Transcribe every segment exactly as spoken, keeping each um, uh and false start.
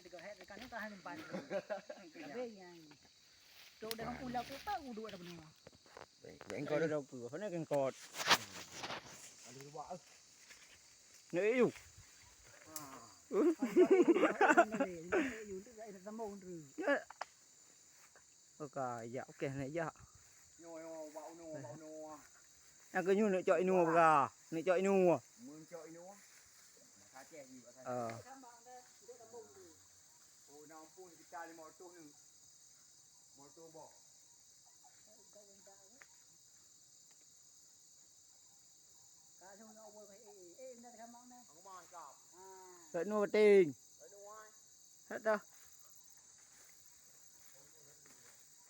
Dekat head, dekat ni tahan empat. Habis yang tu dah ulah tu tak uduk dah penuh. Bengkot dah tu, apa nak bengkot? Ada dua. Nak yuk. Ha. Huh? Ada dua. Ada dua. Ada dua. Ada dua. Ada dua. Ada dua. Oke, ijak. Oke, neuk ijak. Nyoe, nyoe, bak unoe, bak unoe. Nyang keu nyoe neuk cok inoe peugah. Neuk cok inoe. Meun cok inoe. Bahasa Aceh jih, bahasa Aceh. Ah. Oh, na umpung sekitar lima ratus ni. Lima ratus boh. Ka lheueh nyoe, eh, eh, eh, dah gamang dah. Gamang cam. Ha. Kat nyoe bating. Kat nyoe, ai. Kat dah.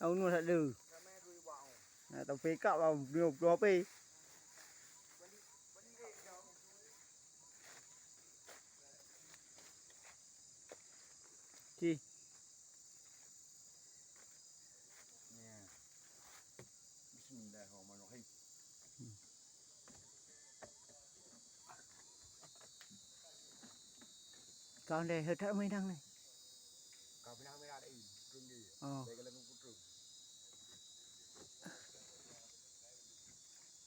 Au nyoe kat deuh. Kat mana tu ibu au? Nah, tapi kak bang, dua puluh H P. Balik, balik, eh, jauh. Ci. Nya. Bismillahirrahmanirrahim. Kau ndai heuet that meuinang nai. Kau pinang merah dai, trun di. Oh. Dai galeng putru.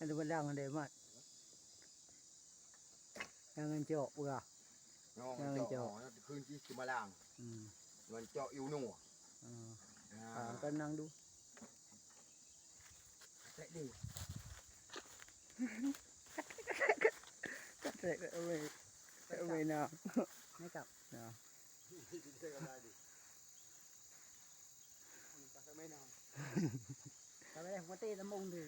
Ada belang ada mat. Nyang ngon cok peugah. Nyoe nyang ngon cok, ngon cok. Oh, nyoe dikheun cih Simalang. Hmm. Ngon cok Yuno. Hmm. Ya. Ah, kan nang du. Katrek deh. Katrek, katrek, oi. Katrek, oi, nah. Makeup. Nah. Katrek, oi, nah. Katrek, mati lambung tu.